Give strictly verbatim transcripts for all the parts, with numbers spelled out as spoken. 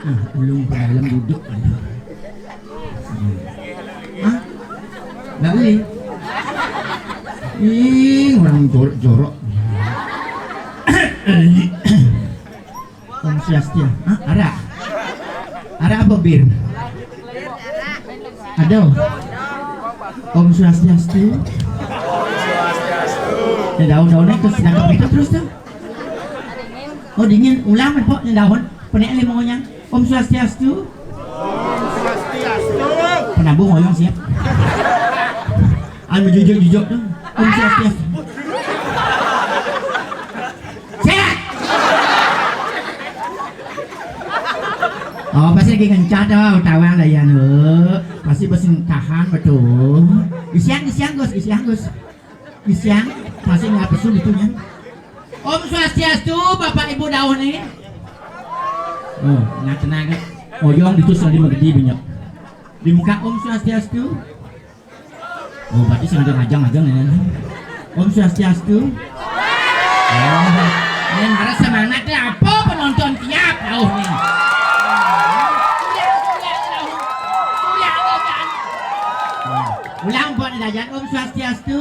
Nah, ulung ke dalam duduk. Hah? Nggak beli? Ih, orang jorok-jorok. Om Swastiastu. Hah? Arak? Arak apa bir? Ada. Om Swastiastu. Ya, daun-daunnya itu sedang itu terus tuh. Oh, dingin. Ulang, Pok, yang daun. Penek lima nya. Om Swastiastu. Om Swastiastu. Penabuh ngoyong siap. Anu jujur-jujur tuh. Om Swastiastu. Sehat. Oh, pasti lagi ngencah tuh, tawang lah ya, nu. Pasti pasti tahan betul. Isian, isian, Gus, isian, Gus. Isian, masih nggak pesu itunya. Om Swastiastu, Bapak Ibu daun nih. Oh, nah, tenang. Oyong itu selalu menggedi banyak. Di muka Om Swastiastu. Oh, berarti sing ada ngajang-ngajang ya. Om Swastiastu. Oh, ini marah semangat ya, apa penonton tiap jauh nih. Ulang buat dajan Om Swastiastu.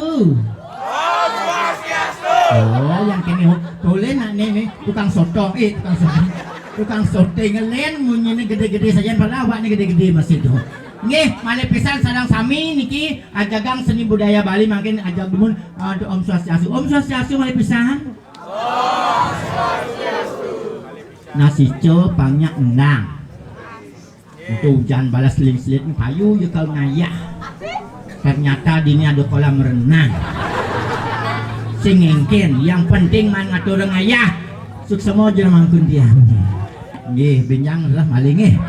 Om Swastiastu. Oh, yang kene tulen nak nih, nih, tukang soto, eh, tukang soto. Tukang soto ngelen munyi ini gede-gede saja, padahal awak ini gede-gede masih tuh. Nggih, malih pisan sareng sami niki ajagang seni budaya Bali mangkin ajak dumun, eh, Om Swastiastu. Om Swastiastu malih pisan. Nasico pangnya endang. Itu hujan balas seling-seling payu ya kalau ngayah. Ternyata dini ada kolam renang. Sing engken, yang penting man ngatur ngayah. Suksema jelema mangkun tiang. Nggih, benjang lah malih nggih.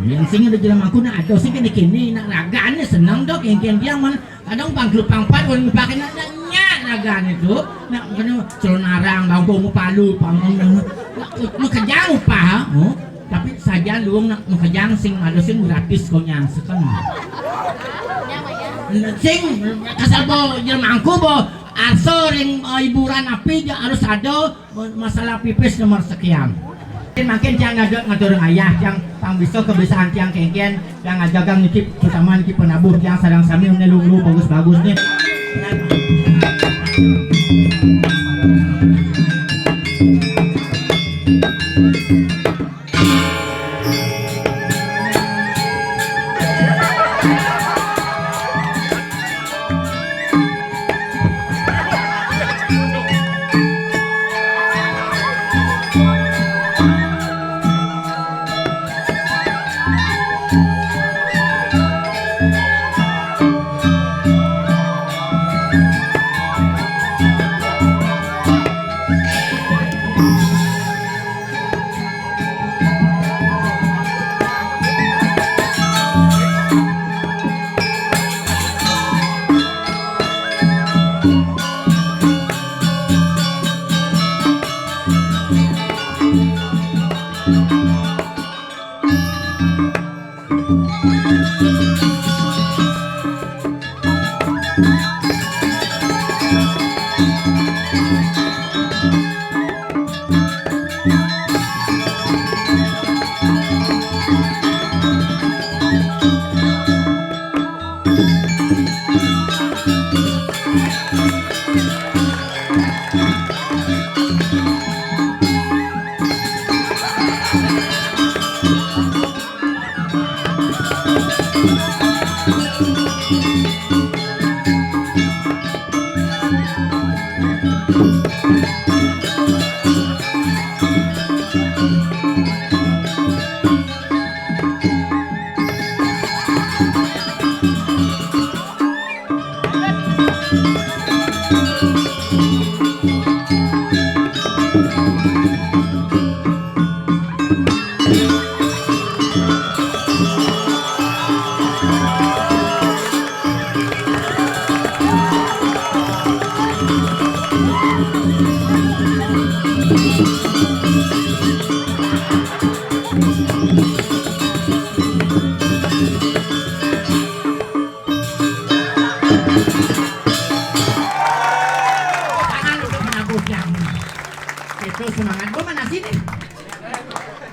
Yang sing ada jelema mangkun ada sing kene-kene nak ragane seneng dok engken tiang man kadang pangklu pangpat ulun mupake nak nyak ragane tu nak kena celana arang bangku mupalu pangkung nak makejang upah. Oh. Tapi saja luung nak makejang sing ada sing gratis kau nyang seken. Sing kasal bo jelema mangku bo arsa ring, eh, hiburan api ja harus ada masalah pipis nomor sekian. Makin tiang ngajar ngatur ayah tiang pang bisa kebiasaan tiang kengken yang ngajagang niki terutama niki penabuh tiang sareng sami ne lulu bagus-bagus nih.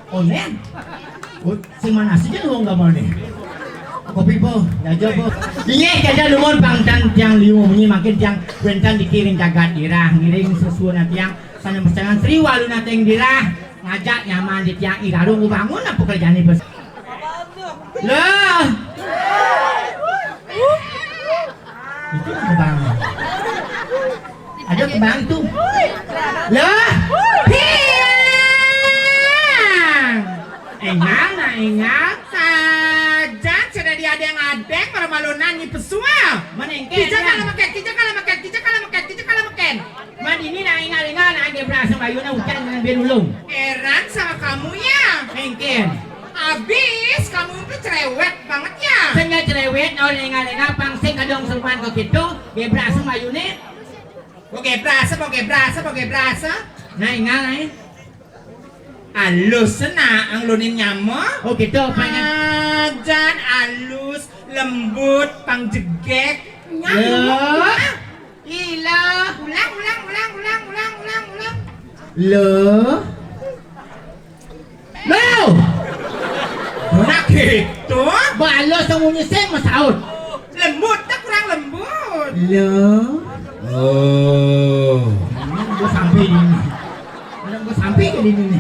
Onen. Oh, sing mana sih wong gambar nih? Kopi po, jaja po. Inggih, jaja nuwun pangtan tiang liu munyi mangkin tiang wénten niki ring jagat Dirah ngiring sesuunan tiang sané mastengan Sri Walunating Dirah ngajak nyaman di tiang I Garung bangun apa kerjane bes. Lah. Itu kebang. Ada kebang itu. Lah. Hiang. Enggak, enggak. Sajan sudah diadeng-adeng, malu-malunan ni pesual. Menengke. Kija kalau meken, kija kalau meken, kija kalau meken, kija kalau meken. Madini nak ingal-ingal nak age berasa bayuna hujan dengan berulung. Heran sama kamu ya. Mungkin. Habis kamu tuh cerewet banget ya. Sehingga cerewet, nol ingal-ingal, pangsing kadang seruman kok gitu, gebrak semayune. Kok gebrak, kok gebrak, kok gebrak. Nah, ingal, eh. Alus, nah, ang lunin nyama. Oh, gitu, apa ini? Jan alus, lembut, pang jegek. Nyama. Ila. Ulang, ulang, ulang, ulang, ulang, ulang, ulang. Lo. Lo. Nak gitu. Balos sing munyi sing masaut. Lembut, tak kurang lembut. Lo. Oh. Gue sampai di ini. Gue sampai ke di ini.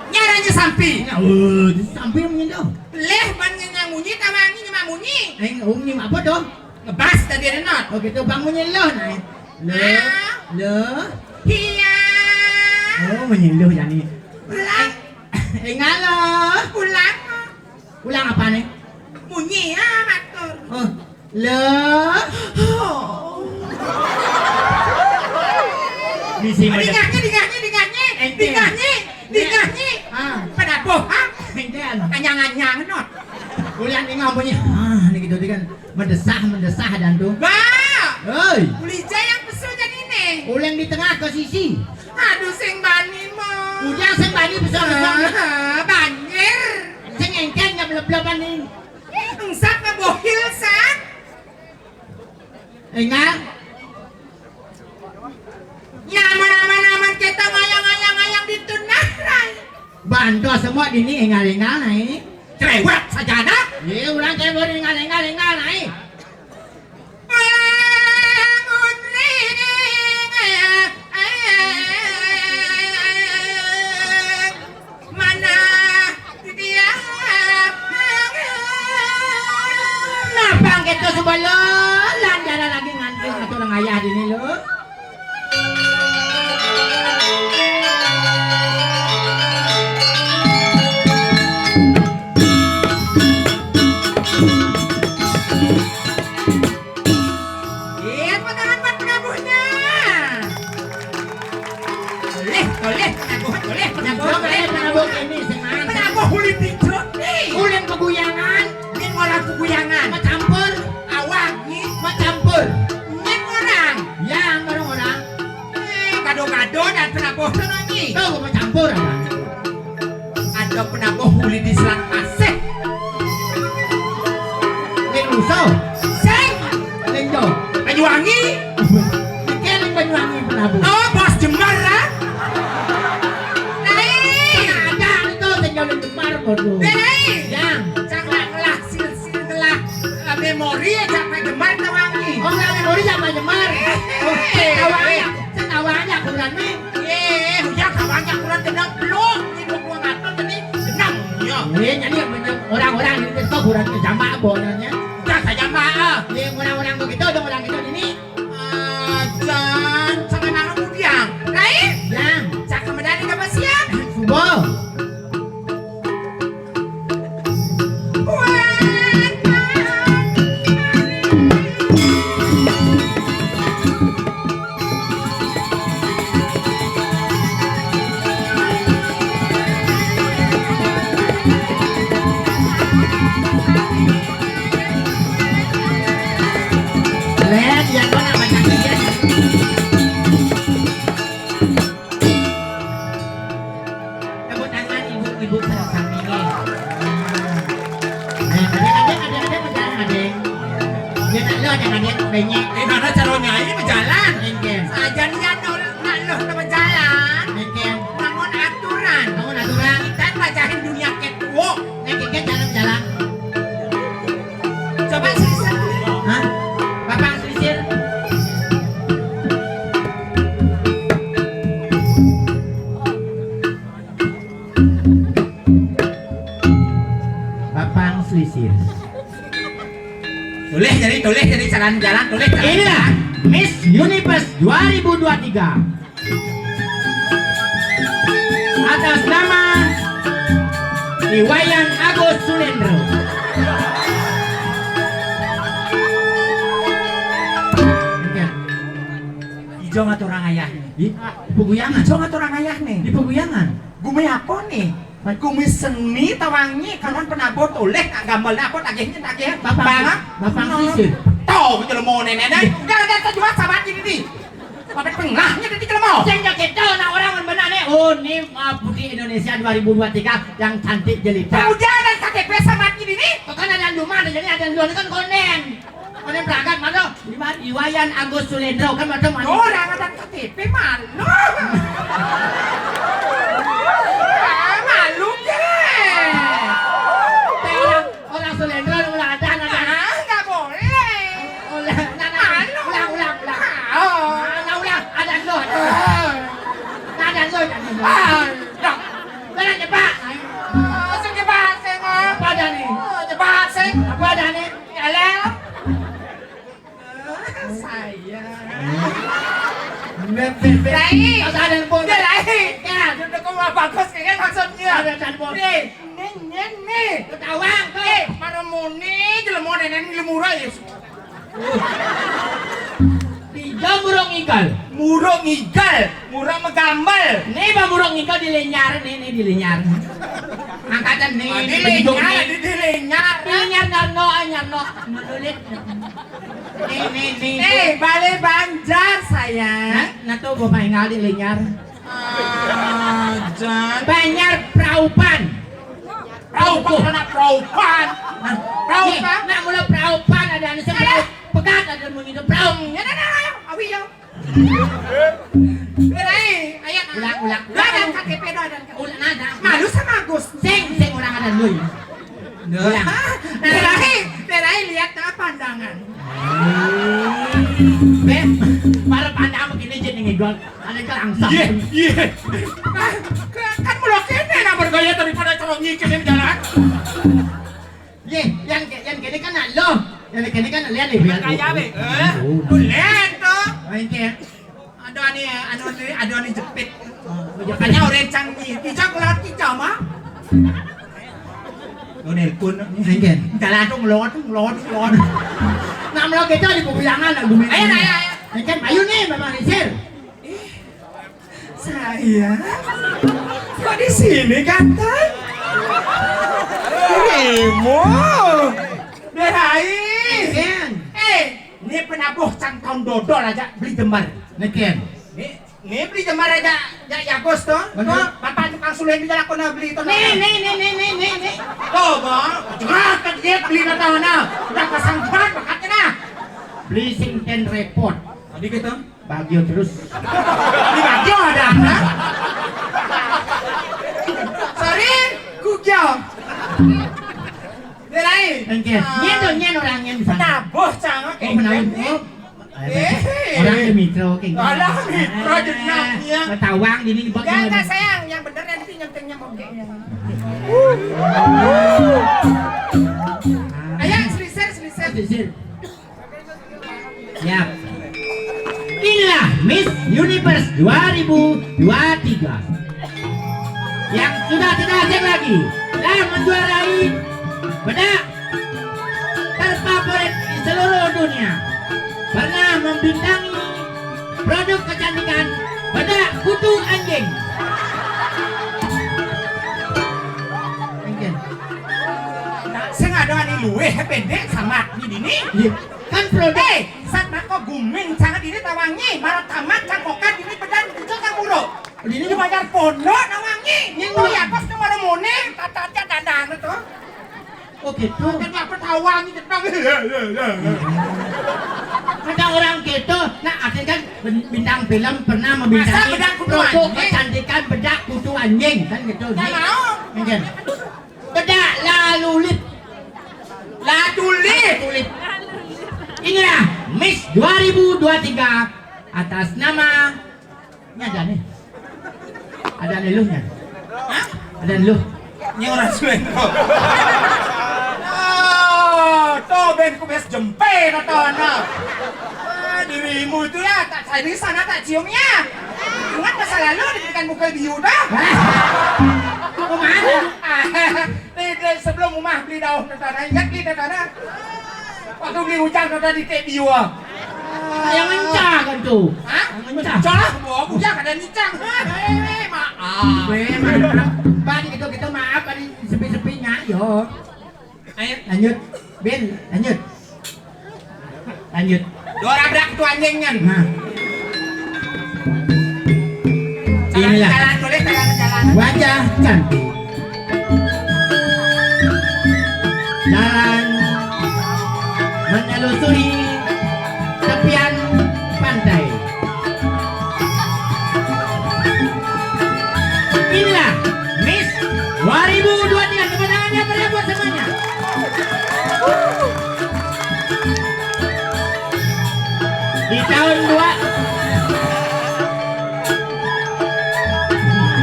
Nyaranya sampai. Ya, oh, sampai munyi dong. Leh ban nyenyang munyi, tawangi nyemak munyi. Aing um nyemak apa dong? Ngebas tadi ada not. Oh gitu, bangunnya lo nah. Lo, ah, lo. Iya. Oh, menyeluh jani. Ulang. Enggak lo. Ulang. Ulang apa nih? Munyi ya, matur. Oh, lo. Oh. Bisi model. Dingahnya, dingahnya, dingahnya. Ente. Dingahnya, dingahnya. Ah. Penabuh, ha? Ente anu. Anyang-anyang not. Ulian ini ngomongnya. Ah, ini gitu kan. Mendesah, mendesah dan tuh. Ba! Hei. Ulija yang pesu jadi nih. Uleng di tengah ke sisi. Aduh, sing bani mo. Ujang sing bani besar besar. Ah, banjir. Sing engken nggak belep-belepan nih. Engsap ngebohil san. Enggak. Nyaman-nyaman-nyaman kita ngayang-ngayang-ngayang di tunah rai. Bantu semua dini engal-engal naik. Cerewet saja anak. Iya, ulang cerewet engal-engal-engal naik. Mana dia? Napa kita sebelah lantaran lagi ngantri ngatur ayah dini lo. Iya, penahan buat penabuhnya. Boleh, boleh, penabuh, boleh, penabuh, boleh, penabuh. Ini sengaja. Penabuh ulin pincut nih. Ulin peguyangan. Min ngorang peguyangan. Macampur. Awak nih. Macampur. Min ngorang. Ya, ngorang-ngorang. Eh, gado-gado dan penabuh tuh nih. Tuh, macampur. Ada penabuh uli di Selat Paseh. Ning Uso. Sing. Ning Jo. Banyuwangi. Iki ning Banyuwangi penabuh. Oh, bos Jembar, ah. Rai. Ada itu sing Jo ning Jembar, bodoh. Rai. Yang. Cang ngelah silsil ngelah, eh, memori aja Pak Jembar tawangi. Oh, nggak memori sama Jembar. Eh, oh, eh, tawangi. Eh. Sing tawanya kuburan mi. Yé, ujang tawanya kuburan gendang belum. Ini dua puluh ngatur tadi gendang. Iya. Yé, jadi orang-orang ini kita kuburan ke jamaah bonanya. Ujang saja mah. Yé, orang-orang begitu, ada orang itu ini. Ajan, sampai mana mudiang? Lain? Yang. Cakap medali dapat siap. Subuh. Tepuk tangan ibu-ibu sami-sami nggih. Nah, adék-adék, adék-adék, adék-adék, adék. Dia nak lo, adék-adék, benyek. Eh, mana cara nyai berjalan? Engke. Sajan ya nol, nak lo berjalan. Engke. Bangun aturan. Bangun aturan. Kita bacain Pang Selisir. Tulis jadi, tulis jadi, jalan-jalan, tulis, jalan. Inilah Miss Universe dua ribu dua tiga. Atas nama Iwayan Agus Sulendro. Ijo ngaturang ayahné. Di peguyangan. Ijo ngaturang ayahné. Di peguyangan. Gumeakon né. Gumiseni tawangi, karuan penabuh tolih, nak gambar, nak apa, tagihnya, tagih. Bapak, Bang, Bapak Sisir. Tau jelema néné, néné. Ih. Gara-gara jual sama ini nih. Sampai pengahnya tadi jelema. Sing kéto, nak orang benar nih. Oh, ini, uh, Putri Indonesia dua ribu dua tiga yang cantik jelita. Kemudian ada K T P sama ini nih. Kok kan ada rumah, ada jadi ada luar kan konen. Konen berangkat, mana? Iwa-, Iwayan Agus Sulendro, kan macam mana? Oh, orang ada K T P malu. Ah, malu deh. Orang, orang Sulendro, orang ada, ada. Ah, nggak boleh. Ulang, nah, nah, malu. Ulang, ulang, ulang. Ah. Nah, nah, ulang. Ada lo. Ah. Nah, ada lo, ada lo. Ah, dah. Jangan cepat. Ah, langsung cepat, saya mau. Apa ada nih? Oh, cepat, saya. Apa ada nih? Alah. Saya. Beb, beb, beb. Rai. Ada handphone. Udah, Rai. Ya. Udah, kok mau bagus, kayaknya maksudnya. Ada handphone. Nih, nih, nih, nih. Ketawang, tuh. Nih, maremuni, jelema néné ilmu ra, ya. Tiga murung igal. Murung igal. Murung megambel. Né, bah, murung igal dilenyar, né, né, dilenyar. Angkatan né, ah, né, dilenyar, begitu, né. Di-, dilenyar. Dilenyar, nyarno, ah, nyarno. Menulit. Né, né, né. Eh, balé Banjar, sayang. Nah, nah, tuh, gua main ngali lenyar. Ah, jan. Banjar Praupan. Praupan, anak Praupan. Nah, Praupan. Né, nak mula Praupan ada anu, eh, pegat ada munyi tu, Praupan. Ya, nah, nah, ayo, awi, ya. Berai, ayo. Ulang, ulang. Dah ada K T P, dah ada K T P. Ulang, nah, nah. Malu sama Agus. Sing, sing orang ada dulu. Ulang. Berai, berai lihat ke pandangan. Beb, para pandang begini jadi ngigol. Ada kelangsang. Iya, iya. Nah, ke-, kan mula kéné nak bergaya daripada cara nyikilin jalan. Yé, yang, yang kéné kan nak lo. Yang kéné kan lihat nih, lihat. Kaya, Beb. Eh, tuh lihat tuh. Oh, ini ya. Ada nih, anu nih, ada nih jepit. Oh, makanya orang cang ni, ijak lagi sama. Lo nelpon. Engken. Jalan tuh ngelot, ngelot, ngelot. Nah, mula kita di peguyangan lah, gumen. Ayo, ayo, ayo. Engken, ayo nih, Bapak Risir. Sayang, kok di sini, ganteng? Rimo. Berai. Engken. Eh, ini penabuh cang tahun dodol aja beli jembar. Engken. Ini, ini beli jembar aja, ya, ya, Gus, tuh. Bener. Tuh, bapak tukang sulén di jalan kona beli tuh. Nih, nih, nih, nih, nih, nih, nih. Tuh, Bang. Jerat ke dia beli nata mana? Udah pasang jerat, bakatnya nah. Beli sing ten repot. Tadi gitu. Bagio terus. Di bagio ada anak. Sorry, kugio. Berai. Thank you. Ah. Nyén tuh, nyén orang nyén di sana. Penabuh, cang. Oh, penabuh. Eh. Oh. Eh. Orang di Mitro, kayak gitu. Alah, Mitro, eh, jenaknya. Ketawang, gini, di bawah. Enggak, enggak, sayang. Yang bener nanti nyentengnya bokehnya. Ayo, selisir, selisir. Selisir. Siap. Inilah Miss Universe dua ribu dua tiga yang sudah tidak asing lagi, telah menjuarai bedak terfavorit di seluruh dunia, pernah membintangi produk kecantikan bedak kutu anjing. Anjing. Sing ada anu luwih pendek sama di dini. Iya. Kan produk. Eh, sat mako gumin sangat ini tawangi, malah tamat cangkokan ini pedan itu kan buruk. Ini dibayar pondok nawangi. Ini tuh ya, pas nomor mone, tata aja dandang itu. Oh, gitu. Kan apa tawangi, gitu. Ada orang gitu, nah, akhirnya kan bin-, bintang film pernah membintangi masa bedak kutu produk anjing? Kecantikan bedak kutu anjing, kan gitu. Nggak mau. Mungkin. Bedak lalulip. Latulip. Latulip. Inilah Miss dua ribu dua tiga atas nama, ini ada nih. Ada nih lu nya. Hah? Ada lu. Ini orang Sulendro. Ku bes jempe, kata anak. Ah, dirimu itu ya, tak saya di sana tak cium ya. Ingat masa lalu diberikan mukul biu dah. Kemana? Ah, di, di, sebelum rumah beli daun, kata anak. Ingat beli, kata anak. Waktu beli rujang, kata di tek biu. Ah. Yang mencah kan tu? Hah? Yang mencah. Pecah lah, bawa bujang ada nicang. Hei, maaf. Weh, maaf. Bang, itu kita maaf, bang, sepi-sepinya, yo. Ayo, lanjut. Bin, lanjut. Lanjut. Dua rabrak tu anjingnya. Nah. Jalan, inilah jalan, boleh jalan, jalan. Wajah cantik. Jalan menelusuri tepian pantai. Inilah Miss dua ribu dua tiga. Tepuk tangannya meriah buat semuanya. Di tahun dua,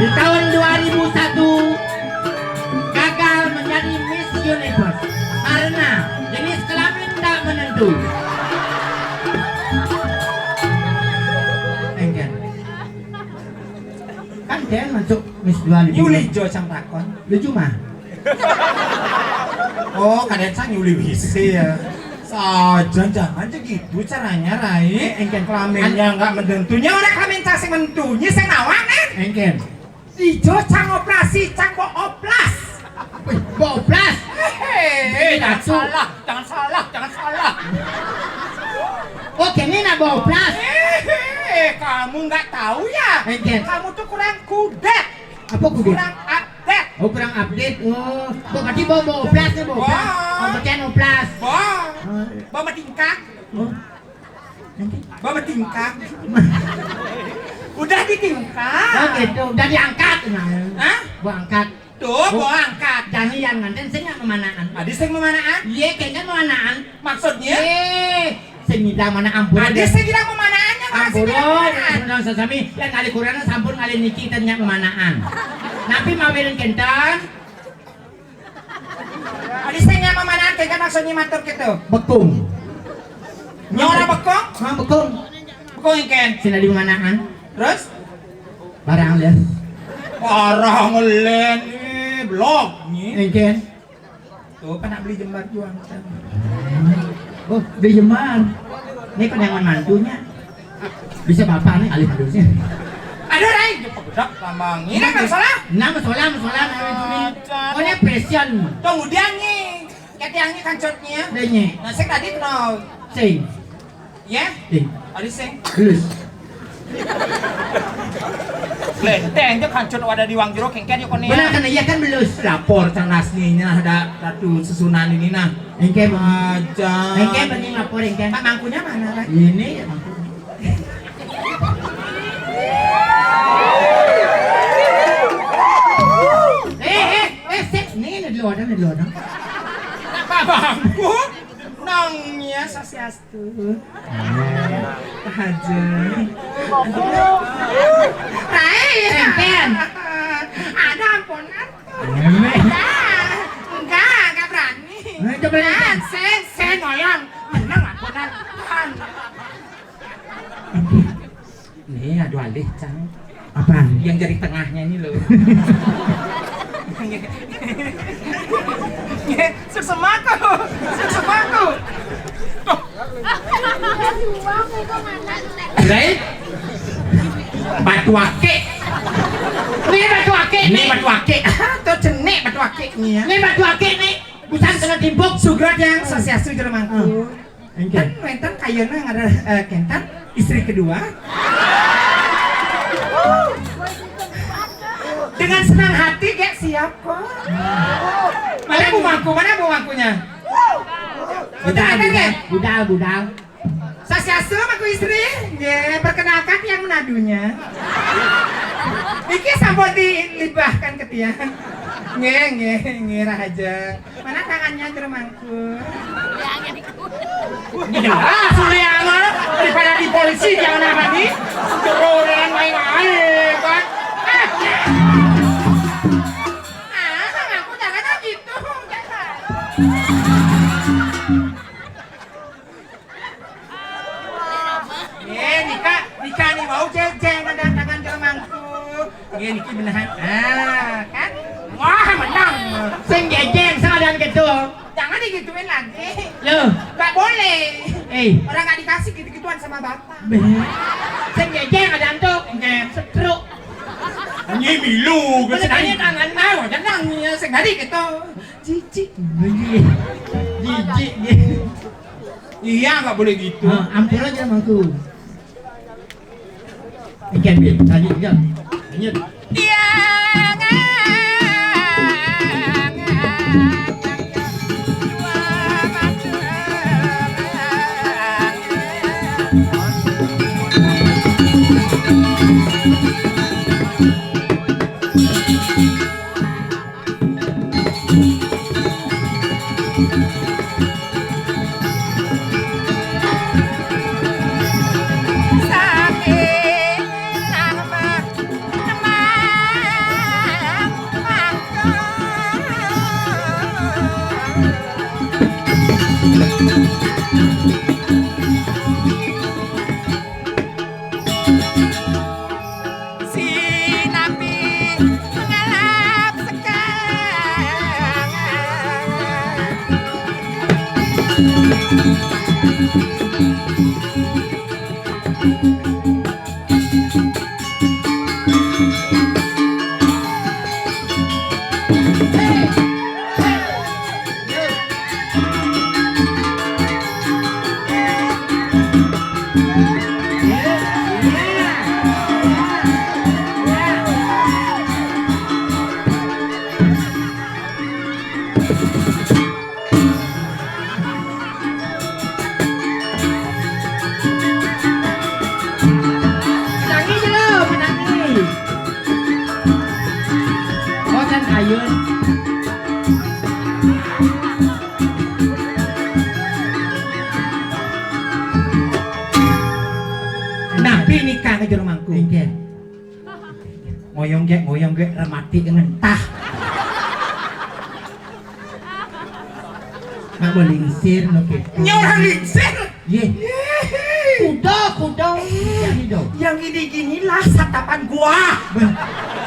di tahun dua ribu satu, gagal menjadi Miss Universe karena jenis kelamin tak menentu. Engken. Kan dia masuk Miss dua ribu. Yuli jo sang takon. Lucu mah. Oh, kadang sang Yuli wisi ya. Saja, jangan aja gitu caranya, Rai. Engken. Kelaminnya nggak menentunya, orang kelamin cang sing menentunya, sing nawang, eh. Engken. Ijo cang operasi, cang bo oplas. Wih, bo oplas? Hei, jangan salah, jangan salah, jangan salah. Oh, kene nak bo oplas. Eh, kamu nggak tahu ya? Engken. Kamu tuh kurang kudet. Apa kudet? Kurang update. Oh, kurang update. Oh, bo berarti bo, bo oplas nih, bo oplas. Wah. Oh, bagian oplas. Wah. Oh. Bo bertingkah. Oh. Bo bertingkah. Udah ditingkah. Oh, gitu. Udah diangkat, nah. Hah? Bo angkat. Tuh, bo angkat. Jangan yang nganten sing nggak memanaan. Adi sing memanaan? Iya, kayaknya memanaan. Maksudnya? Eh, sing bilang mana ampun. Adi sing bilang memanaan yang masih bilang memanaan. Ampun, sesami yang kali kurang sampun kali niki ternyata memanaan. Napi mawirin kenten? Adi sing nyaman mana, kan maksudnya matur gitu. Bekung. Nyora bekung? Mah bekung. Bekung engken. Sing adi manaan. Terus? Barang les. Barang len, eh, blok nih. Engken. Tuh, pernah beli jembar juang. Oh, beli jembar. Ini kan yang mantunya. Bisa bapak nih alih halusnya. Aduh, Rai, budak lambang. Ini kan salah. Nah, masalah, masalah, nah, itu nih. Oh, ini passion. Tunggu dia nih. Kayak tiangnya kancotnya. Dia nih. Nah, saya tadi kenal. Sing. Ya? Sing. Tadi sing. Belus. Lenteng aja kancot wadah di wang jero kengken ya kone. Benar kan, iya kan belus. Lapor sang nasninya ada satu susunan ini nah. Engke aja. Engke mending lapor engke. Pak mangkunya mana, Rai? Ini ya mangkunya. Eh, eh, eh, sip. Nih, nih dulu ada, nih dulu ada. Pak mangku, nangnya sasiastu. Aja. Rai. Engken. Ada ampunan. Enggak, enggak, enggak berani. Nah, coba lihat. Sen, sen, oyang. Menang ampunan. Nih, aduh alih, Cang. Apaan? Yang jari tengahnya ini loh. Sesemaku, sesemaku. Baik. Batu akik. Ini batu akik. Ini batu akik. Tuh jenik batu akik nih ya. Ini batu akik nih. Bukan kena timbuk. Sugrat yang sasiastu jelemaku. Engke. Kan wénten kayana ngaran, eh, kénten istri kedua. Dengan senang hati gek siap kok. Mana bu mangku? Mana bu mangkunya? Udah ada gek? Budal, budal. Sasiastu mangku istri. Nggih, perkenalkan yang menadunya. Niki sampun dilibahkan ke tiang. Nggih, nggih, nggih, Rahajeng. Mana tangannya, Jero Mangku? Gila, Suliangan daripada di polisi, jangan apa nih? Jero dengan main-main, kan? Ah, Mangku jangan gitu, jangan. Iya, niki beneran. Ah, kan? Wah, menang. Sing jejeng, sing adan gitu. Jangan digituin lagi. Loh. Nggak boleh. Eh. Orang nggak dikasih gitu-gituan sama bapak. Beh. Sing jejeng adan tuh. Oke. Setruk. Ini milu, gue. Boleh tanya tangan mau, tenang ya, sing hari gitu. Jijik. Jijik. Jijik. Iya, nggak boleh gitu. Ah, ampun aja, Mangku. Ikan, Bil. Lanjut, ikan. Lanjut. Sinapi mengalap sekang. Menangi dulu, menangi. Oh, kan ayun. Napi nikah ka jero mangku? Nggih. Ngoyong ge, ngoyong ge, remati ngentah. Mak mau lingsir, no, gitu. Nya orang lingsir? Ye. Kuda, kuda. Jadi dong. Yang gini-ginilah santapan gua. Beh.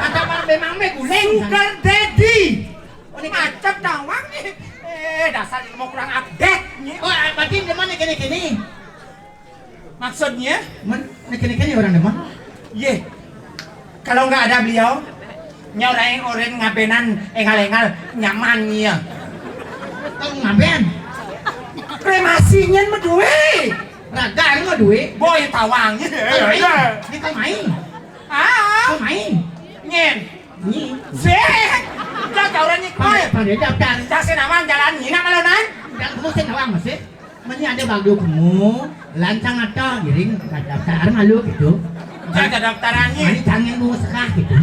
Santapan memang me guling. Sugar daddy. Oh, ini macam tawang nih. Eh, dasar ilmu kurang update nih. Oh, berarti di mana kene-kene? Maksudnya? Men, niki-niki nih orang demen. Ye. Kalau nggak ada beliau, nya orang, orang ngabenan engal-engal nyaman nya. Kalau ngaben? Kremasinya mah duit. Raga ini mah duit. Boy tawang. Ini kau main. Ah. Kau main. Nyen. Nyi. Sih. Udah tawuran nyi. Pandai, pandai daftar. Cak sing nawang jalan nyi nak malonan. Yang kamu sing nawang masih. Meni ada bagus kamu, lancang atau giring daftar malu gitu. Cak daftaran nyi. Mani cangin bunga sekah gitu.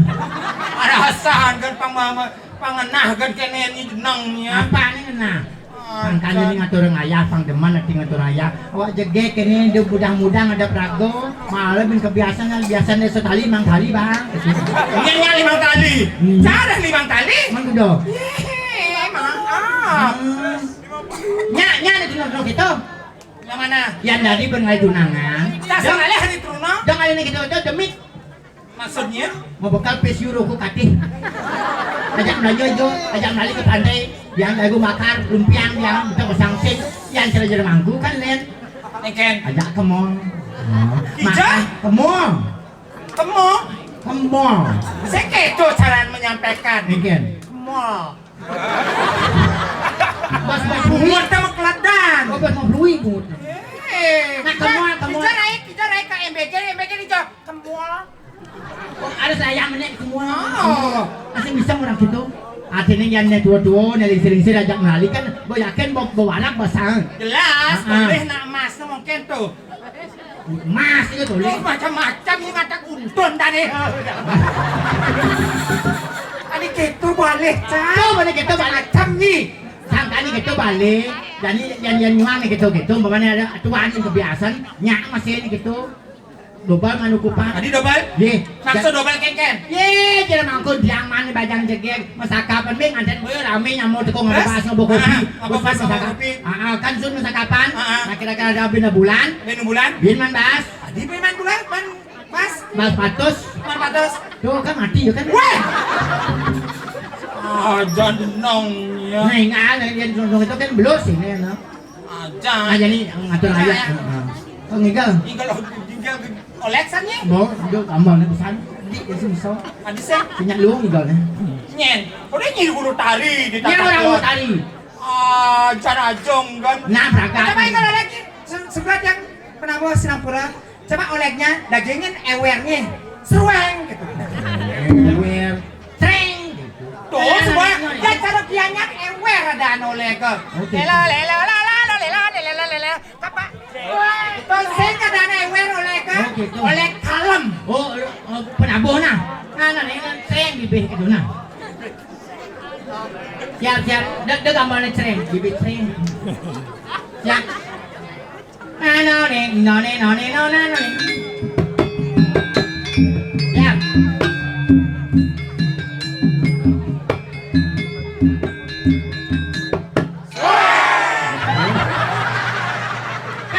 Ada asahan kan pang mama pangenah kan kene nyi jeneng nya. Apa nih ngenah? Pangkane ni ngatur ayah, pang demen ati ngatur ayah. Awak jegek kene dia mudang-mudang ada perago. Malah bin kebiasaan kan biasanya sekali mang kali bang. Ini nya limang kali. Hmm. Cara limang kali. Mang kudo. Ye, maaf. Hmm. Nya, nya ada tunang tunang gitu. Yang mana? Yang dari ben ngalih tunangan. Dasar alih hari tunang. Dong alih ni gitu, dong demit. Maksudnya? Mau bekal pes euro ku katih. Ajak belanja jo, ajak balik ke pantai. Yang lagu makar, lumpiang, yang kita pasang sing, yang cara-cara manggu kan, Len. Eken. Ajak ke mall. Ija? Makan ke mall. Ke mall? Ke mall. Saya keto cara menyampaikan. Eken. Ke mall. Bos, bos, bungut sama keladan. Oh, bos, mau beli bungut. Eh, nah, ke mall, ke mall. Ija naik, ija naik ke M B G, M B G di Jog. Ke mall. Ada saya menek semua. Oh. Masih bisa orang gitu. Artinya yang nya tua-tua, nya lingsir-lingsir ajak melali kan, gue yakin bawa, bawa anak basang. Jelas, boleh nak emas tu mungkin tu. Emas itu tuh. Oh, macam-macam ni mata kuntun tadi. Tadi gitu boleh, Cak. Tuh, boleh gitu, boleh. Macam ni. Sangka ni gitu balik. Jadi yang yang nyuang ni gitu gitu. Umpamanya ada tuan yang kebiasaan, nyak masih ni gitu. Dobel manu kupat. Tadi dobel? Ye. Maksud dobel kengken? Ye, kira mangkun biang mani bajang jegeg. Masakapan bing anten boyo rame nyamuk teko ngebahas ngebo kopi. Ah, ngebo kopi. Ah, ah, kan sun masakapan. Ah, ah. Nah, kira-kira ada bina bulan. Bina bulan? Bin man bas. Tadi bin man bulan, man bas. Mas patus. Mas patus. Tuh kan mati ya kan. Weh. Aja nong ya. Nah, ini aneh, yang nong itu kan belus ini, no. Aja. Aja nih, ngatur aja. Iya, iya. Heeh. Oh, ngigal. Ngigal, oh, ngigal, oleksan nih. Bo, itu tambal nih pesan. Di, ya, sih, so. Ada sih. Punya lu ngigal nih. Nyen. Udah nyiri guru tari di. Nyen orang guru tari. Ah, cara jong kan. Nah, berangkat. Coba kalau lagi se-, sebelah yang penambah Sinampura. Coba oleknya dagingin ewernya. Serueng gitu. Ewer. Treng gitu. Tuh, semua. Ya, cara kianya ewer ada anu olek. Oke. Lela, lela, la, la, la, lela, lela, lela. Apa? Terus saya kadang ewer olek. Oh, gitu. Olek kalem. Oh, oh, penabuh nah. Nah, nah, nah, nah, treng di beh gitu nah. Siap, siap. Dek, dek gambarnya treng, bibit treng. Siap. Nah, no, nih, no, nih, no, nih, no, nah, no, nih. Siap.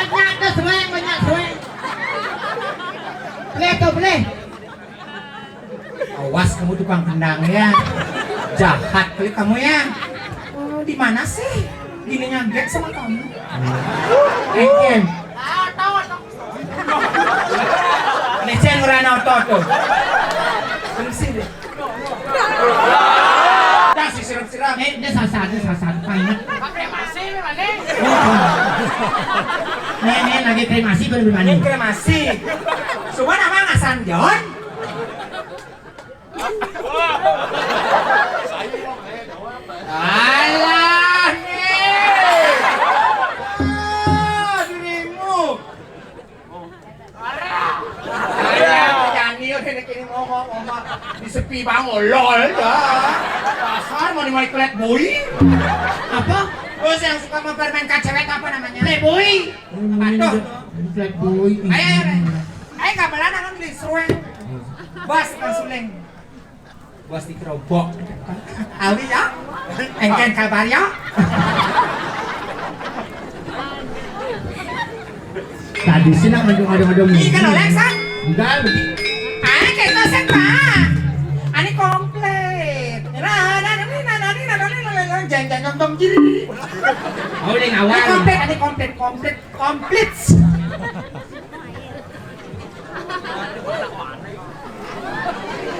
Banyak tuh, serueng, banyak serueng. Boleh tuh, boleh. Awas kamu tukang kendang ya. Jahat kali kamu ya. Oh, di mana sih? Gini nyaget sama kamu. Eken. Lecen ngurana otot tuh. Terus sih deh. Dah sih siram-siram. Eh, dia sasar, dia sasar. Paingat. Pakai masih, Pak, nih. Nih, nih, lagi kremasi, baru mandi. Ini kremasi. Semua nama ngasan, John. Alah, nih. Ah, dirimu. Alah, nyanyi udah ini kini ngomong, ngomong. Di sepi bang, olol, ya. Dasar mau dimulai klet boy. Apa? Terus yang suka mempermainkan cewek apa namanya? Playboy. Apa tuh? Playboy. Ayo, ayo, ayo. Ayo, gamelan, akan beli seruan. Bas, kan suling. Bos dikerobok. Awi ya? Engken kabar ya? Tadi sih nak mendung-mendung. Ini kan oleh, San? Enggak, begitu. Ah, kita, San, Pak. Ini komplit. Nah, nah, nah, nah, nah, nah, nah, nah, nah, nah, jangan, jangan nonton kiri. Oh, udah ngawal. Ini komplit, ini komplit, komplit, komplit.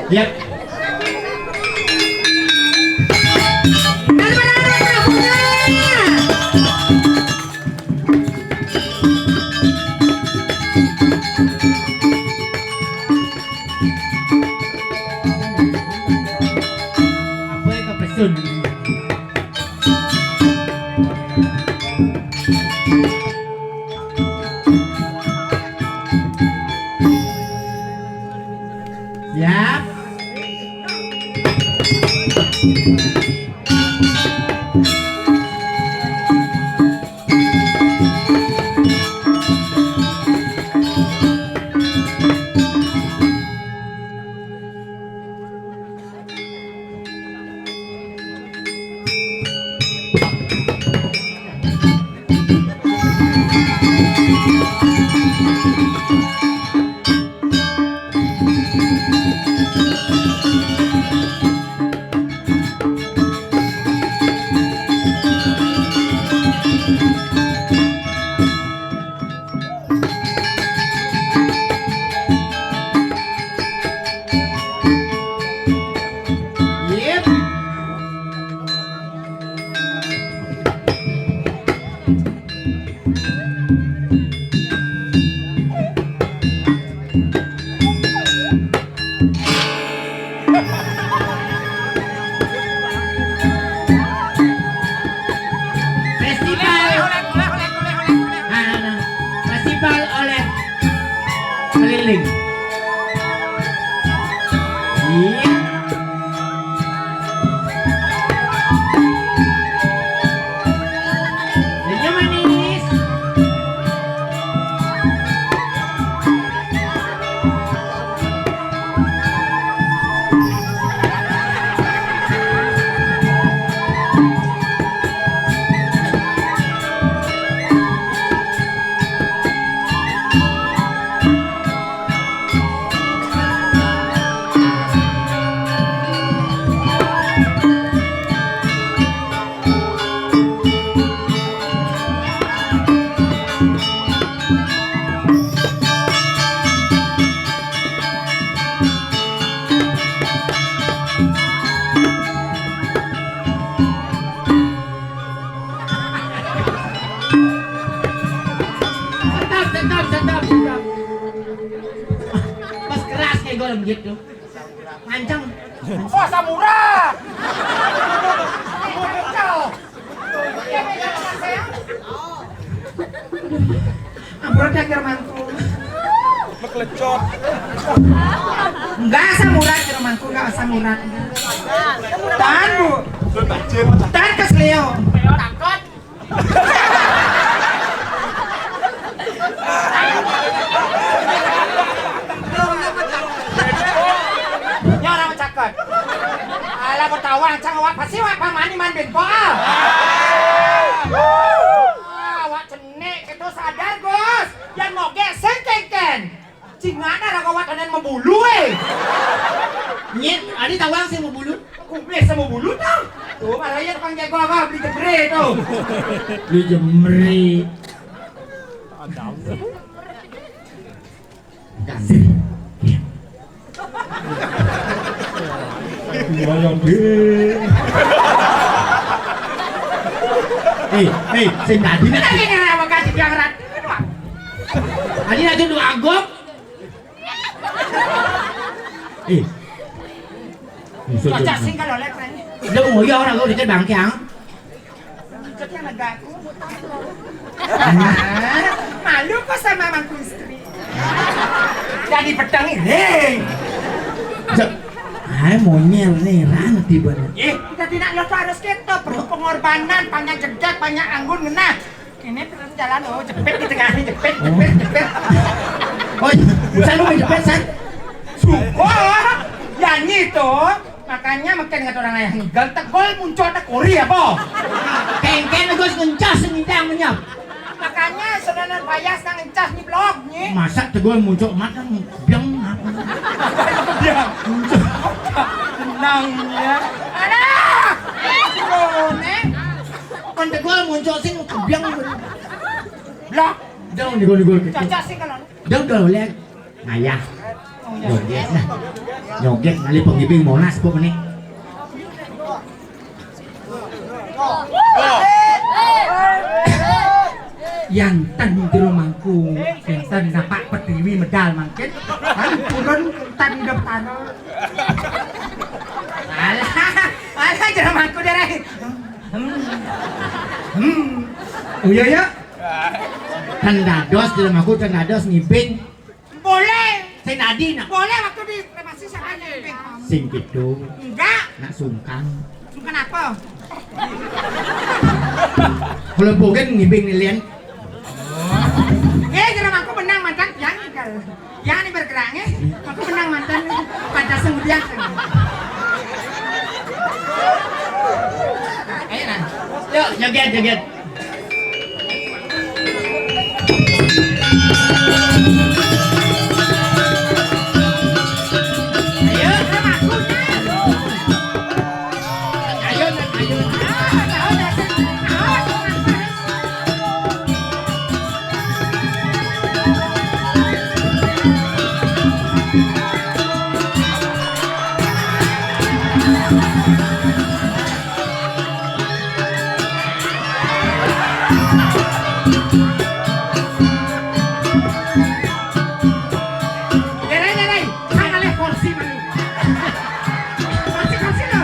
Yap. Apa yang kepesun? Siap. Gitu. Mancang. Oh, asam urat. Kencel. Ampun, ya, kira mangku. Meklecot. Enggak asam urat, kira mangku, enggak asam urat. Tahan, Bu. Tahan ke seleo. Takut. Nya orang cakep. Alah, betawa, cang, awak pasti awak pamani man binpo, ah. Ah, awak cenik itu sadar, Gus. Yang mogek sing kengken. Cingak dah raga awak tanan mabulu, eh. Nyet, adi tawang sing mabulu. Kumis sama bulu tau. Tuh, malah ya tukang jago apa beli jemre tuh. Beli jemre. Ganti. Lumayan deh. Eh, eh, sing tadi nih. Lagi nih, apa kasih yang rat? Tadi aja lu agok. Eh. Musuh. Cocok sing kalau lek, Ren. Udah, oh iya, orang lu dikit bangke, ang. Ikut yang negakku. Malu kok sama mangku istri. Jadi pedang ini. Cek. Hai, monyel nih, Ran, tiba nih. Eh, kita tidak lo harus kita perlu pengorbanan, banyak jedak, banyak anggun, nah. Ini terus jalan, oh, jepit di tengah ini, jepit, jepit, jepit. Oh, bisa lu jepit, San? Suko, ya nyi to. Makanya makin kata orang ayah ngigal, tegol muncul ada kori apa? Kengken gus ngencas sing idang menyap. Makanya saudara bayas nang ngencas ni blog ni. Masa tegol muncul mat kan biang apa? Biang. Tenang ya. Alah. Oh, neng. Kon tegol muncul sing kebiang. Blok. Dong digol-gol gitu. Caca sing kalau. Dong dong lihat. Ngayah. Joget nah. Joget ngali pengibing Monas kok nih. Yang ten di rumahku, yang ten nampak petiwi medal mangkin. Kan turun ten hidup tanah. Alah, alah jero mangku deh. Hmm. Hmm. Oh iya ya. Kan dados jero mangku kan dados ngibing. Boleh. Sing dadi nak. Boleh waktu di kremasi sama ngibing. Sing gitu. Enggak. Nak sungkan. Sungkan apa? Kalau bogen ngibing nih, Lian. Eh, jero mangku benang mantan yang tinggal. Jangan nih bergerak ya. Aku menang mantan nih. Pada semudian. Ayo nah. Yuk, joget, joget. Ayo, ayo, ayo. Derai, derai. Jangan lihat porsi, Mami. Porsi, porsi lo.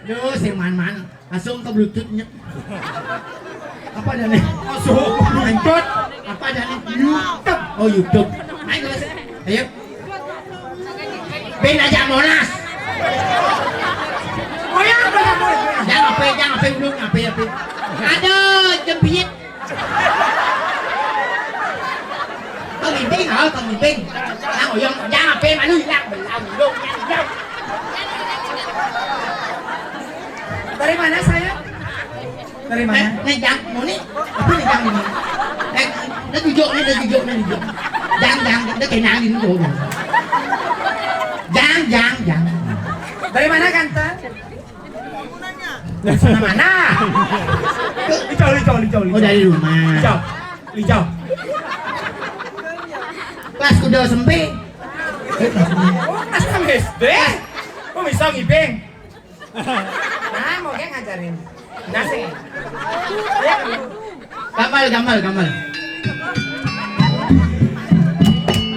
Duh, sing man-man. Langsung ke bluetoothnya. Apa ada nih? Langsung ke bluetooth. Apa ada nih? YouTube. Oh, YouTube. Ayo, guys. Ayo. Ben aja Monas. Oh ya, udah, udah, udah. Jangan apa, jangan apa, belum apa, apa. Ada jepit. Kau mimpin, oh, kau mimpin. Nah, uyang, jangan apa, malu hilang, belau, hilang, hilang. Dari mana saya? Dari mana? Eh, Nejang, mau nih? Apa Nejang ini? Eh, dia tujuk nih, dia tujuk nih, tujuk. Jang, jang, dia kenalin tuh. Jang, jang, jang. Dari mana, Tante? Dari sana mana? Licau, licau, licau, licau. Oh, dari rumah. Licau, licau. Kelas kuda sempe. Oh, kelas enam S D. Kok bisa ngibing? Nah, mau kayak ngajarin. Nasi. Gamal, gamal, gamal.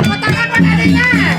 Kotakan pada ringan.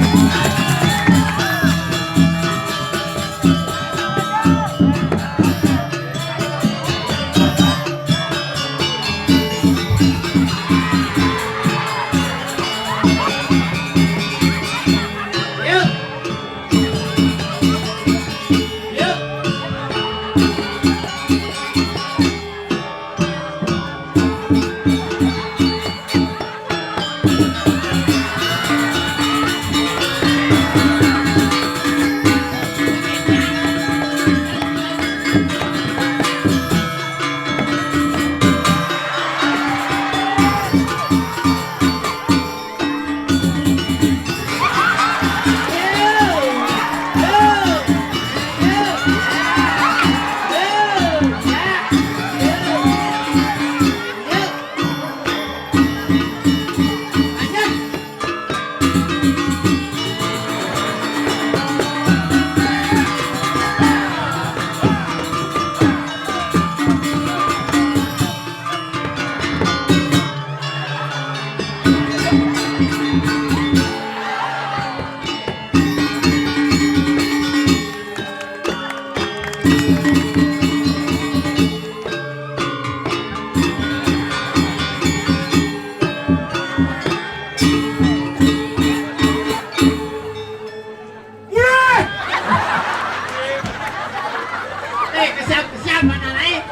Weh! Eh, kesiap, kesiap mana lain?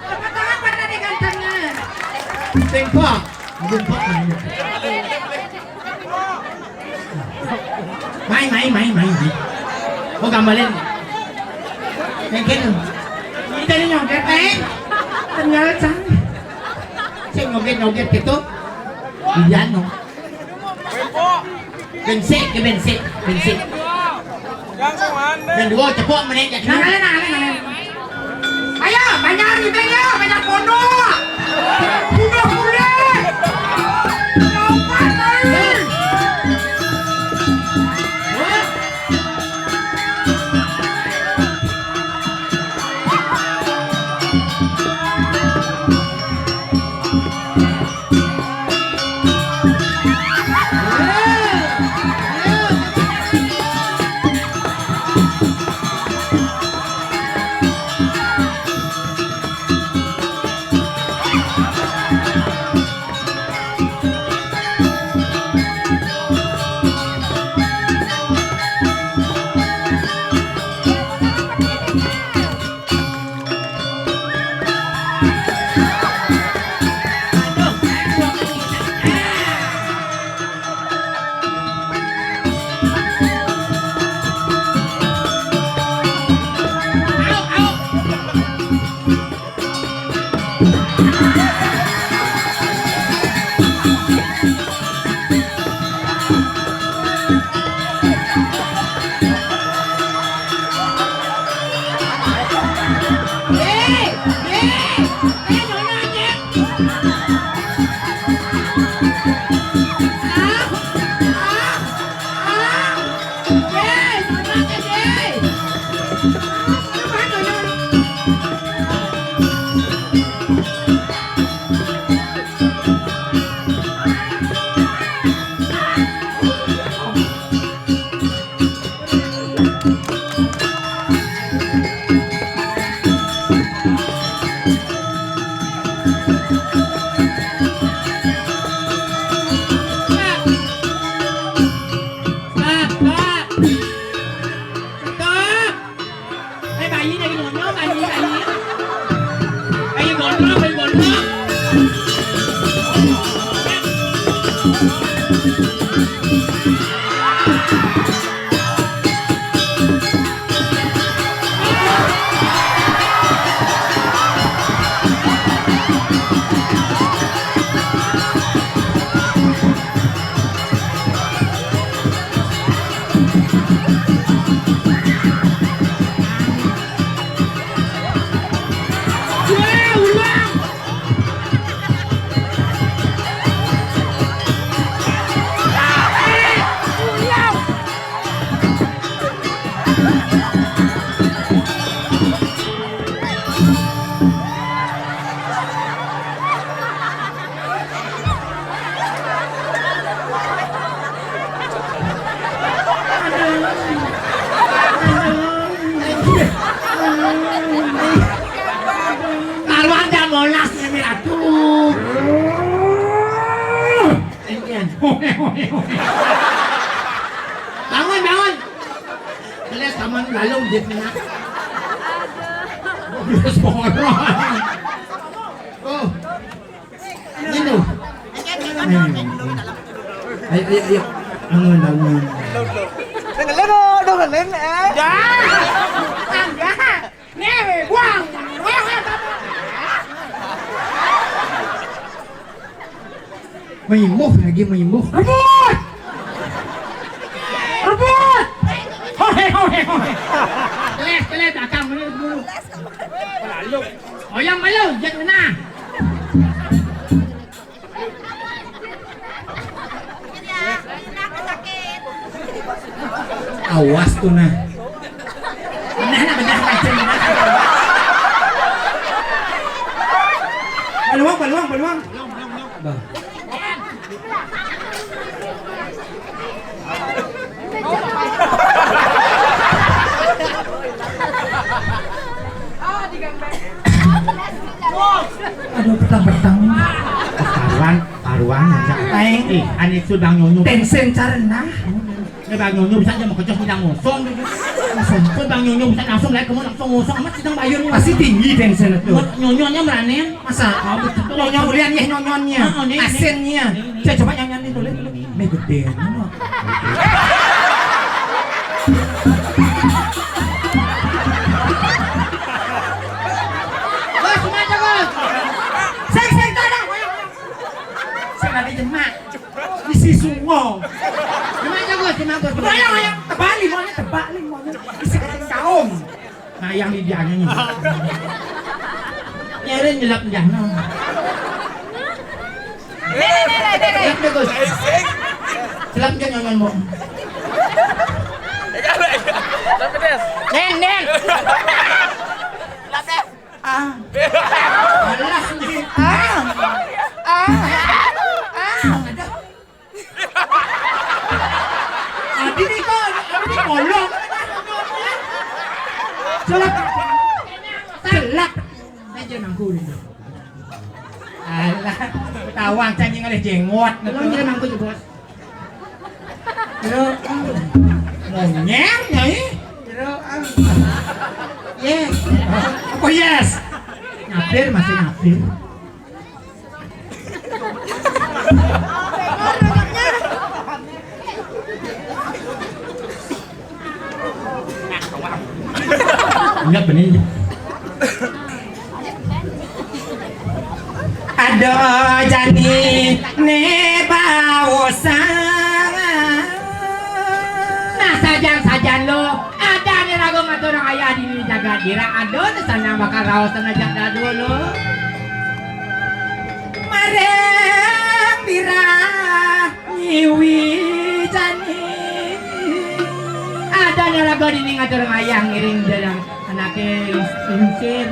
Apa tangan pada di gantengnya? Tengkok. Tengkok. Main, main, main, main, main. Oh, gambalin. Mungkin. Ini tadi nyongket, eh? Ternyata canggih. Saya nyongket-nyongket gitu. Iya, no. Bensik, ke bensik, bensik. Yang mana? Yang dua, cepok, menit, ya, kenapa? Nah, nah, nah, nah, nah. Ayo, banyak ribet ya, banyak pondok. Bunuh kulit. Lompat, ayo. Stop, stop. Stop. Eh, bayi lagi nonyo, bayi, bayi. Bayi gondrong, bayi gondrong. Karuan jam molas, Nyai Ratu. Bangun, bangun. Kelas taman lalu dia kena. Terus borong. Oh. Ini. Ayo, ayo, ayo. Bangun, bangun. Dengerin, dengerin, eh. Ya. Tangga. Nih, buang. Buang, buang. Maimbah lagi, maimbah. Rebut! Rebut! Hohe, hohe, hohe. Kelas, kelas, belakang dulu, dulu. Lalu. Oyang malu, jat kena. Awas tuh, nah. Benar, nah, benar, macam benar. Peluang, peluang, peluang. Bah. Aduh, petang-petang. Karuan, karuan, aja. Aing. Eh, anu itu Bang Nyonyo. Tensen carena. Ini Bang Nyonyo bisa aja mau kejos bidang ngosong gitu. Ngosong. Kok Bang Nyonyo bisa langsung naik ke mana, langsung ngosong amat sidang bayun. Pasti tinggi tensen itu. Nyonyonya meranin. Masa? Nyonyo ulian ya, nyonyonnya. Heeh, nih, nih. Asinnya. Nih, nih. Coba, coba nyonyon nih, tulis, tulis. Ini gede, ini mah. Bos, semuanya, Bos. Sing, sing, tolong. Sing, nanti jemak. Isi sungo. Jemak, Bos, jemak, Bos. Bayang, bayang. Tebali, maunya tebali, maunya. Isi kacang kaung. Nah, yang di dianya nih. Nyerin nyelap jahno. Nih, nih, nih, nih, nih. Nyelap deh, Gus. Nyelap dia nyaman, Bang. Tapi, Des. Nen, nen. Nyelap deh. Ah. Alah, nih. Ah. Ah. Ah. Ada. Adi ni kau, adi ni kolong. Celak. Celak. Aja nangku ni. Lah, tawang cacing oleh jenggot. Belum dia mampu jebos. Bro, ah. Monyer, Nyai. Bro, ah. Yes. Apa yes? Nyapir, masih nyapir. Ingat benih. Aduh, jani ne baosan. Nah, sajan-sajan lo, ada ne rago ngaturang ayah dini jagat dira, aduh, ne sana bakal raosan aja dah dulu. Mareng dira ngiwi jani. Ada ne rago dini ngaturang ayah ngiring jalan anake lingsir.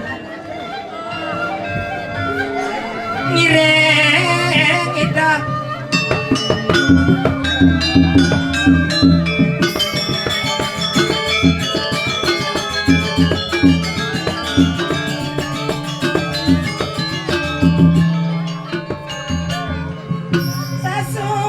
Ngiring ida. Sasuwunan.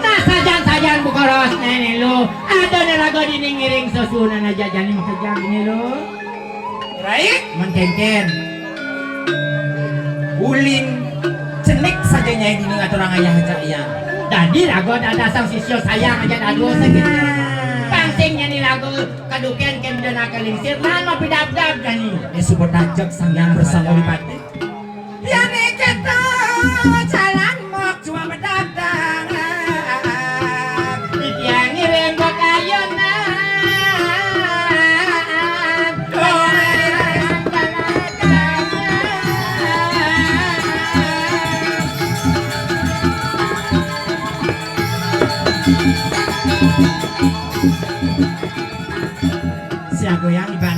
Nah, sajan-sajan buka raos nene lo. Ada ne rago dini ngiring sasuwunan aja jani makejang ini lo. Rai, menkenken. Ulin cenik saja nyai dini ngaturang ayah aja iya. Dadi rago dadasang sisya sayang aja dadua saja. Nah. Pang sing nyani rago kaduken ken dana kalingsir, nah mapidabdab jani. Ya suba dajeg Sang Hyang Bersanguripati. Yane kita jalan mok cuma bedatangan. Titiang ngiring kakayunan. Siago yang ibarat